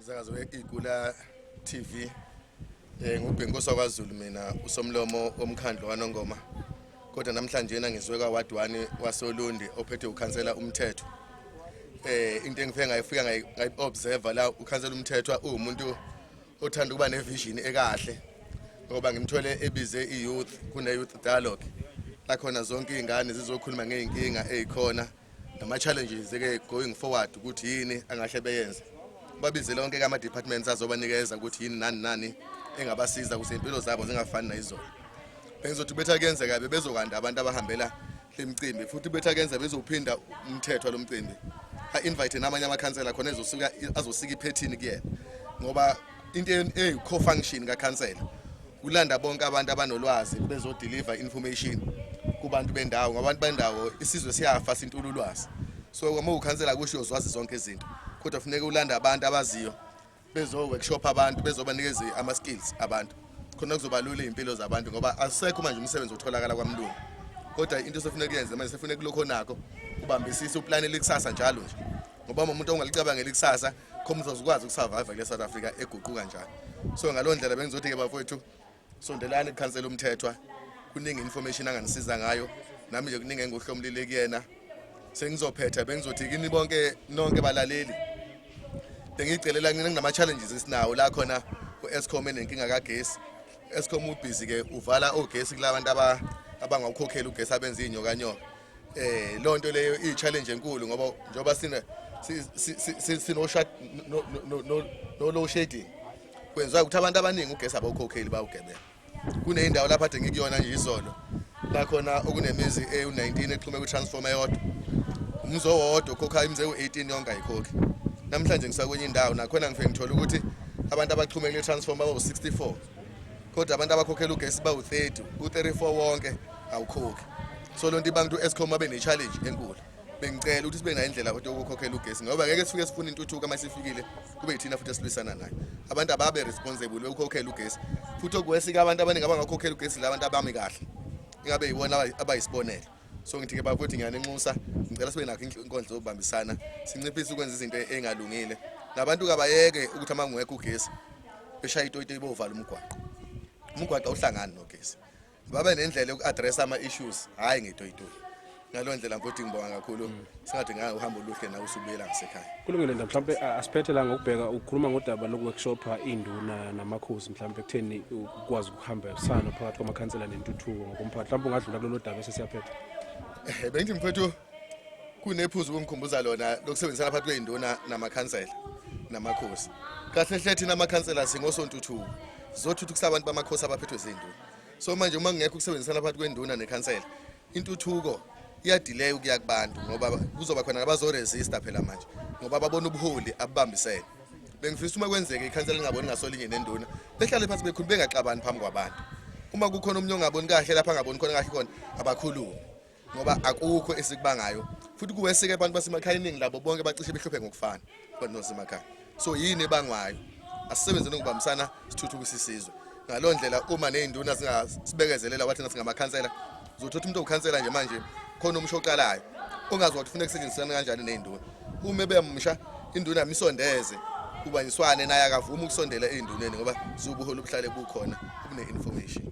Umsakazo we-Igula TV. NguBhenkosi wakwaZulu mina, usomlomo womkhandlu waNongoma. Kodwa namhlanje ngizwe ka Ward 1 wasoLundi ophethe ukhansela uMthetho. Into engifike ngayifika ngayi-observe la, ukhansela uMthetho uwumuntu othanda ukuba nevision ekahle, ngoba ngimthole ebize i-youth, kune-youth dialogue la khona zonke iy'ngane zizokhuluma ngey'nkinga ey'khona nama-challenges ke going forward, ukuthi yini angahle beyenze. Babize lonke ama-departments azobanikeza ukuthi yini nani nani engabasiza ukuze impilo zabo zingafani nayizolo. Bengizothi betha kuyenzeka bezokwanda abantu abahambela le mcimbi, futhi betha kuyenza bezophinda umthetho lo mcimbi, a-invite namanye amakhansela khona ezosuka azosika iphethini kuyena, ngoba into eyi-core function kakhansela kulanda bonke abantu abanolwazi bezodeliver information kubantu bendawo, ngoba abantu bendawo, isizwe siyafa sintula ulwazi. So uma ukhansela kusho uyozwazi zonke izinto, kodwa funeka ulanda abantu abaziyo bezo-workshop abantu, bezobanikeza ama-skills abantu, khona kuzoba lula iy'mpilo zabantu, ngoba asisekho manje umsebenzi otholakala kwamlungu. Kodwa into esefuneka uyenze manje, sefuneka kulokho onakho ubambisise, uplanele ikusasa njalo nje, ngoba uma umuntu ongalicabangeli ikusasa, khona uzokwazi ukusurvive kule South Africa eguquka njalo. So ngaloo ndlela bengizothi-ke, bafowethu, sondelani kukhansela uMthethwa, kuningi information anganisiza ngayo. Nami nje kuningi enguhlomlile kuyena. Sengizophetha, bengizothi kini bonke, nonke balaleli, bengiyicelela mina kunama-challenges esinawo la khona u-Eskom enenkinga kagesi. Eskom ubhizi ke uvala ogesi kula bantu abangawukhokheli ugesi, abenza iy'nyokanyoka. Leyo nto leyo iyi-challenge enkulu, ngoba njengoba sine sino shut no load shedding, kwenziwa ukuthi abantu abaningi ugesi abawukhokheli, bawugebela. Kuneyindawo lapha ade ngikuyona nje izolo la khona okunemizi ewu-19 exhume kwi-transformer eyodwa, umuzi owodwa ukhokha, imizi ewu-18 yonke ayikhokhi. Namhlanje ngisakwenye indawo nakhona ngifike ngithola ukuthi abantu abaxhume kule transformer bawu-64, kodwa abantu abakhokhela ugesi bawu-30, u-34 wonke awukhokhi. So lonto ibanga ukuthi u-Eskom abe ne-challenge enkulu. Bengicela ukuthi sibe nayo indlela kodwa yokukhokhela ugesi, ngoba ngeke sifike sifune intuthuko, uma sifikile kube yithina futhi esilwisana nayo. Abantu ababe responsible bekukhokhela ugesi. Futhi okuwesike, abantu abaningi abangakhokhela ugesi la abantu abami kahle, ingabe yibona abayisibonelo. So ngithi-ke bafowethu, ngiyaninxusa, ngicela sibe nakho inkonzo yokubambisana, sinciphise ukwenza izinto ey'ngalungile. Nabantu kabayeke ukuthi uma kungekho ugesi beshaya itoyitoyi bovala umgwaqo. Umgwaqo awuhlangani nogesi. Babe nendlela yoku-address ama-issues, hhayi ngetoyitoyi. Ngaleyo ndlela mfowethu, ngibonga kakhulu. Singathi ngayo uhambo oluhle nawe usubuyela ngasekhaya. Kulungile nda, mhlawumbe asiphethe la ngokubheka ukukhuluma ngodaba lokuworkshopha induna namakhosi, mhlawumbe ekutheni ukwazi ukuhambisana phakathi kwamakhansela nentuthuko ngokomphakathi. Mhlawumbe ungadlula kulolu daba esesiyaphetha. Bengithi mfowethu, kunephuzu ukungikhumbuza lona lokusebenzisana phakathi kwey'nduna namakhansela namakhosi. Kahle hle thina amakhansela singosontuthuko, zizothuthukisa abantu bamakhosi abaphethwe zinduna. So manje uma kungekho ukusebenzisana phakathi kwenduna nekhansela, intuthuko iyadileya ukuya kubantu, ngoba kuzoba khona nabazoresista phela manje, ngoba babona ubuholi abubambisene. Bengifisa uma kwenzeka ikhansela lingaboni ngasolinye nenduna, behlale phansi bekhulu, bengaxabani phambi kwabantu. Uma kukhona omunye ongaboni kahle lapha, angaboni khona kahle khona, abakhulume, ngoba akukho esikubangayo. Futhi kuwesike abantu basemakhaya, iningi labo bonke bacishe behluphe ngokufana abantu basemakhaya. So yini ebangwayo? Asisebenzeni ngokubambisana, sithuthukise isizwe ngaloo ndlela. Uma ney'nduna zingasibekezelela wathina singamakhansela, uzothatha umuntu owukhansela nje manje khona umsho oqalayo ongazi wathi ufuna kusetshenzisana kanjani ney'nduna. Uma ebemsha, induna misondeze, kubanyiswane naye, akavumi ukusondela ey'nduneni, ngoba ziwubuholi obuhlale bukhona obune-information.